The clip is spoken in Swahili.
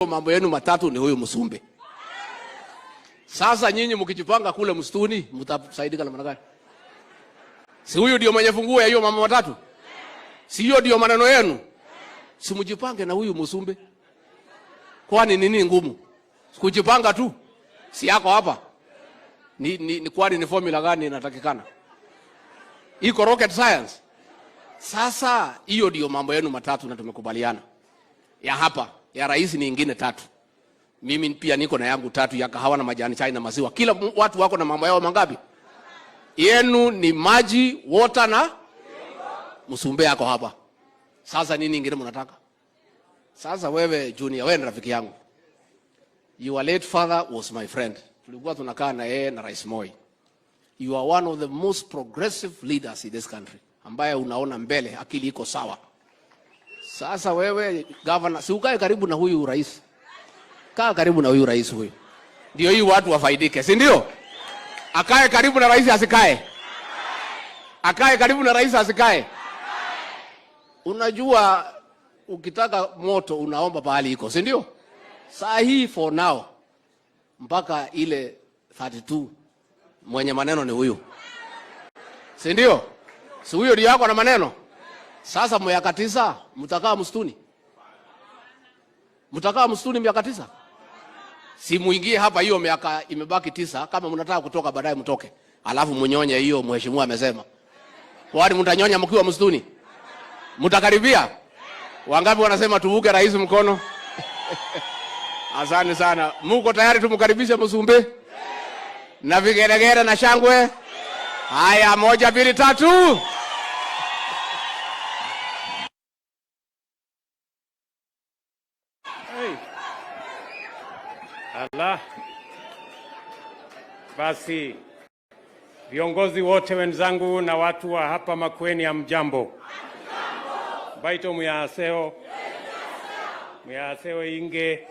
Mambo yenu matatu ni huyu Msumbe. Sasa nyinyi mkijipanga kule msituni mtasaidika namna gani? Si huyu ndio mwenye funguo ya hiyo mambo matatu? Si hiyo ndio maneno yenu? Si mjipange na huyu Msumbe. Kwani nini ngumu? Kujipanga tu. Si yako hapa. Ni kwani ni formula gani inatakikana? Iko rocket science. Sasa hiyo ndio mambo yenu matatu na tumekubaliana. Ya hapa, ya rais ni ingine tatu. Mimi pia niko na yangu tatu ya kahawa na majani chai na maziwa. Kila watu wako na mambo yao mangapi? Yenu ni maji, water na Msumbe yako hapa. Sasa nini ingine mnataka? Sasa wewe Junior, wewe ni rafiki yangu. Your late father was my friend. Tulikuwa tunakaa na yeye na Rais Moi. You are one of the most progressive leaders in this country, ambaye unaona mbele, akili iko sawa. Sasa wewe governor, si ukae karibu na huyu rais. Kaa karibu na huyu rais huyu. Ndio hii watu wafaidike, si ndio? Akae karibu na rais asikae? Akae karibu na rais asikae? Unajua ukitaka moto unaomba pahali iko, si ndio? Saa hii for now mpaka ile 32 mwenye maneno ni huyu. Si ndio? Si huyo ndio yako na maneno? Sasa miaka 9 mtakaa msituni? Mtakaa msituni miaka 9? Si muingie hapa hiyo miaka imebaki 9, kama mnataka kutoka baadaye mtoke. Alafu mnyonye hiyo mheshimiwa amesema. Kwani mtanyonya mkiwa msituni? Mtakaribia? Wangapi wanasema tuvuke rais mkono? Asante sana. Muko tayari tumkaribishe Msumbe? Na vigelegele na shangwe? Haya, 1 2 3. Hey. Allah. Basi viongozi wote wenzangu na watu wa hapa Makueni, hamjambo? Baito muyaseo. Muyaseo inge.